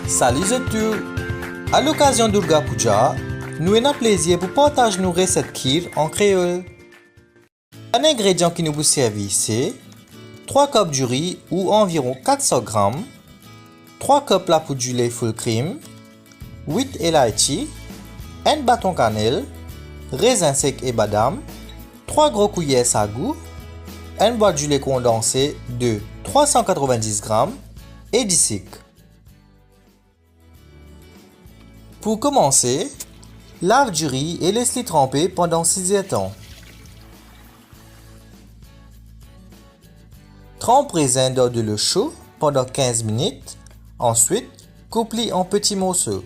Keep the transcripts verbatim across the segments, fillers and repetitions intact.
Sali zot tou! A lokazion Durga Puja, nou ena plezir pou partaz nou reset kheer an kreol. Bann ingredian ki nou pou servi se trwa kop diri ou anviron kat san gram, trwa kop lapoud dile full cream, wit elaitchi, enn baton kanel, rezin sek e badam, trwa gro kouyer sagou, enn bwat dile kondanse de trwa san katrovin-dis gram e disik. Pou koumanse, lav diri e les li tranpe pandan siz-er tan. Tranp rezin dan delo so pandan kinz minit, answit koup li an peti morso.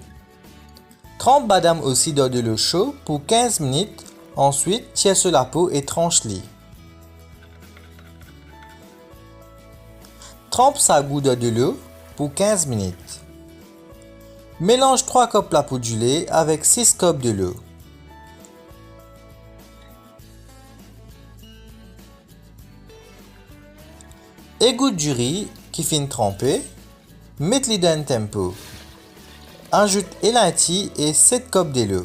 Tranp badam osi dan delo so pou kinz minit, answit tir so lapo e trans li. Tranp sagou dan delo pou kinz minit. Melanz trwa kop lapoud dile avek sis kop delo. Egout diri ki finn tranpe, met li dan enn tempo. Azout elaitchi e set kop delo.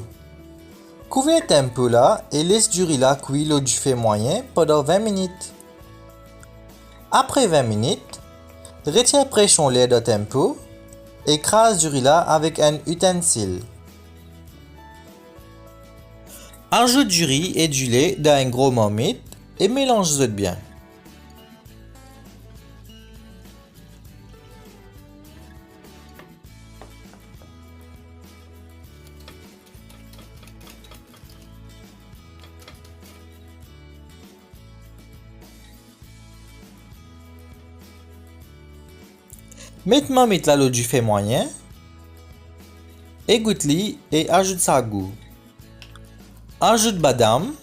Kouver tempo la e les diri la kwi lor dife mwayin pandan vin minit. Apre vin minit, retir presion ler dan tempo e kraz diri la avek enn itensil. Azout diri e dile dan enn gro marmit e melanz zot bien. Met marmit la lor dife mwayin, egout li e azout sagou. Azout badam,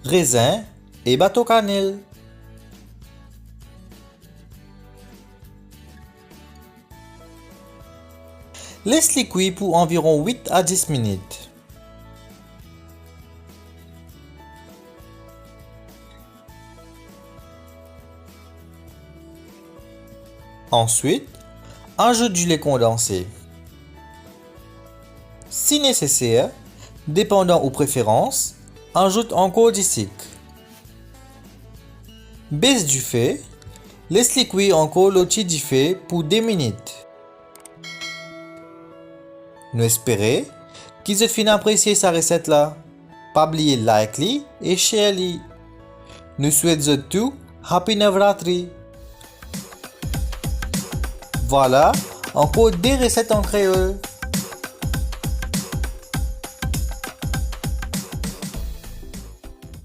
rezin e baton kanel. Les li kwi pou anviron wit a dis minit. Answit, azout dile kondanse. Si neseser, depandan ou preferans, azout ankor disik. Bes dife, les li kwi ankor lor ti dife pou de minit. Nou espere ki zot finn apresie sa reset la. Pa bliye like li e share li. Nou swet zot tou Happy Navratri. Vwala, ankor de reset an kreol.